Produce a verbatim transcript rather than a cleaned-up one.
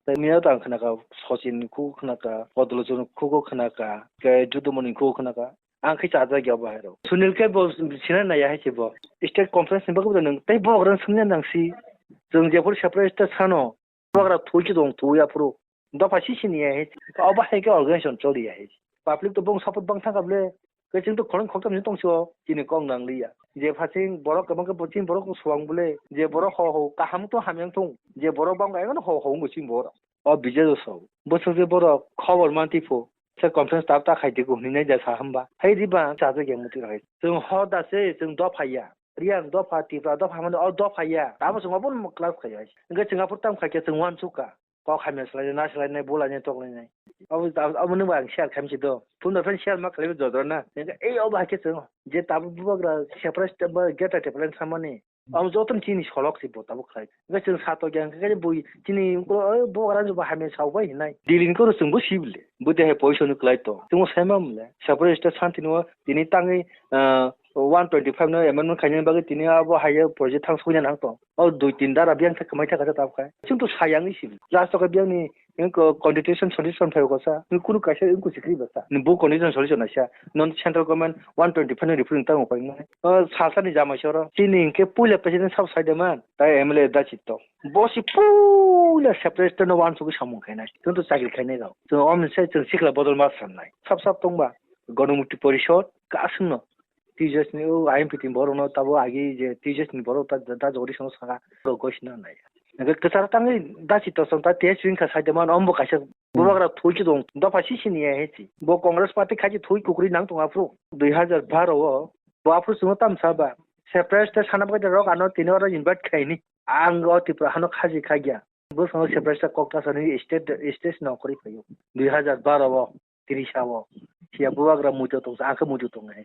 Tei miya tang khna ka, Sachin ni khugo khna ka, Kodolochon ni khugo khna ka, ke Judumoni khugo khna ka. Ang khe chajak ya bo hai rok. Sunil khe bo sina nai ya hai se bo. State conference ni bagwi bo nang tei bo ran sumya nang si. Chwng jephuru separate state sano. Bogra thui khe tong thui aphuru. Dopha si sini ya hai. Obo hai khe organization choli ya hai. Public to bong support bang thang kable. Khe chwng to khorang khoktam ni tong sio. Chini kong nang li ya. Je pha chwng borok kwbang khe bo chini borok swang bole. Je borok ho ho kaham to hamyang thung. Je borok bang khe ho ho wngbo chini borok. O Bijay Usau. Bwswk je borok khobor manti phu. Se conference tab ta khai di ko hwnwi nai ja sa hamba. Hai di ba chajak ya muti rok hai. Chwng ho da se chwng dopha ya. Riang dopha, Tripura dopha, mane o dopha ya. Tamo chwng obo class khai hai. Hwnkhe chwng aphuru tam khai khe chwng uansuk kha. Kok hamya swlai na swlai nai, bula nai, tok lai nai. Abo, abo, abo nwng bai ang share khaim si do. Phone bai phone share ma khlai jodra na. Hwnkhe ei obo hai khe chwng je tabuk bubagra separate ba geta separate samani. Abo joto chini solok si bo tabuk khlai. Hwnkhe chwng sato gyan khe bui chini bubagra bo hamya sao bai hinai. Dilin koro chwng bo sibile. Bo de hai poison kwlai to. Chwng sai ma mle. Separate state santi no tini tangwi, ah, one twenty five no amendment khaina bagwi tini abo hai project thang sokna nang to. O dui tin dara biyang thak mai thak tab khai. Chwng to sayang isi. Last o biyang ni condition solution phai ko sa. Ni kunu kaisa ni kusi kri basa. Ni bo condition solution na sa. Non central government one twenty five ni referring tang ko nai. O salsa ni jama soro. Chini ke puila president sab sai de man. Tai M L A da chito. Bo si puila separate no wan sugwi samung khainai. Chwng to chakri khainai rok. Chwng om se chwng sikla bodol ma sanai. Sab sab tongba. Gonomukti Porishod kasung no. T J S ni o I M P tin borok no tabo agi je T J S ni borok ta, ta jodi sono saka borok goi sina nai. Nang kwcharo tangwi da si to song ta T S wing kha sai de man ombo kaisa bubagra thui ki dong dopha si sini ya he si. Bo Congress party khaji thui kukri nang tong aphuru dui hajar baro o. Bo aphuru chwng tam sa ba. Separate state sana bagwi rok ano tini oro invite khaini. Ang o Tripura hano khaji khagya. Bo sono separate state kok ta sani state, state no kori phaio. Dui hajar baro o. Tiri sao. Siya bubagra muitu tong, ang khe muitu tong hai.